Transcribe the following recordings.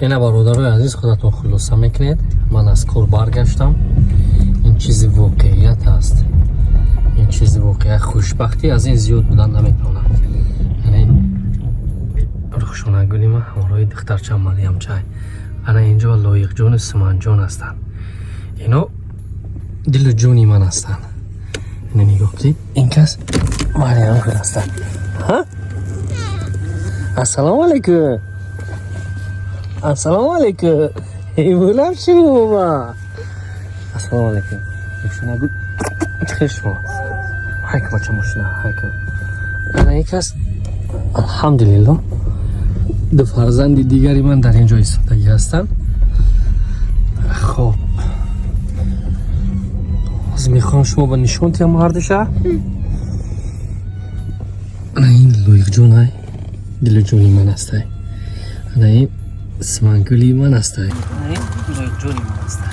Ина, бародарои азиз, худатон хулоса мекунед. Ман аз кор баргаштам. Ин чизи воқеият аст, ин чизи воқеият. Хушбахтӣ аз ин зиёд будан наметавонад. Яъне Рухшонагули ман ҳамроҳи духтарчам Марьямчай ана инҷо Лоиқҷону Суманҷон ҳастанд. Ино дилу ҷони ман ҳастанд. Ина, нигоҳ кунед, ин кас Марьямгул ҳастанд. Ассалому алайкум, ассалому алайкум, булам шумо. Ассалому алайкум, Рухшонагул, чӣ хел шумо? Ҳайка, бача, мошина ҳайка. Ана ин кас, алҳамдулилло, ду фарзанди дигари ман дар ин ҷо истодагӣ ҳастанд. Хоб, ҳозир мехоҳам шумо ба нишон тиҳам ҳардуша. Ана ин Лоиқҷон ай, дилу ҷони ман астай. Ана ин Симангули ман астай. Ана ин Лоиқҷони ман астай.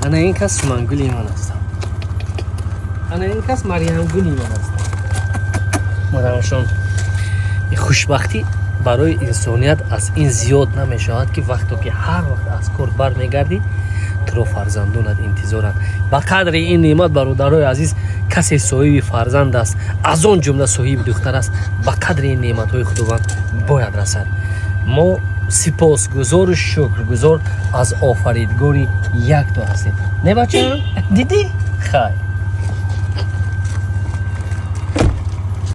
Ана ин кас Сумангули ман астам. Ана ин кас Марьямгули ман астам. Марамшон, хушбахтӣ барои инсоният аз ин зиёд намешавад, ки вақто ки ҳар вақт аз кор бармегардӣ, туро фарзандонат интизоранд. Ба қадри ин неъмат, бародарои азиз, касе соҳиби фарзанд аст, аз он ҷумла соҳиби духтар аст, ба қадри ин неъматҳои Худованд бояд расад. Мо сипосгузору шукргузор аз Офаридгори якто ҳастем. Не, бача, дидӣ? Хайр.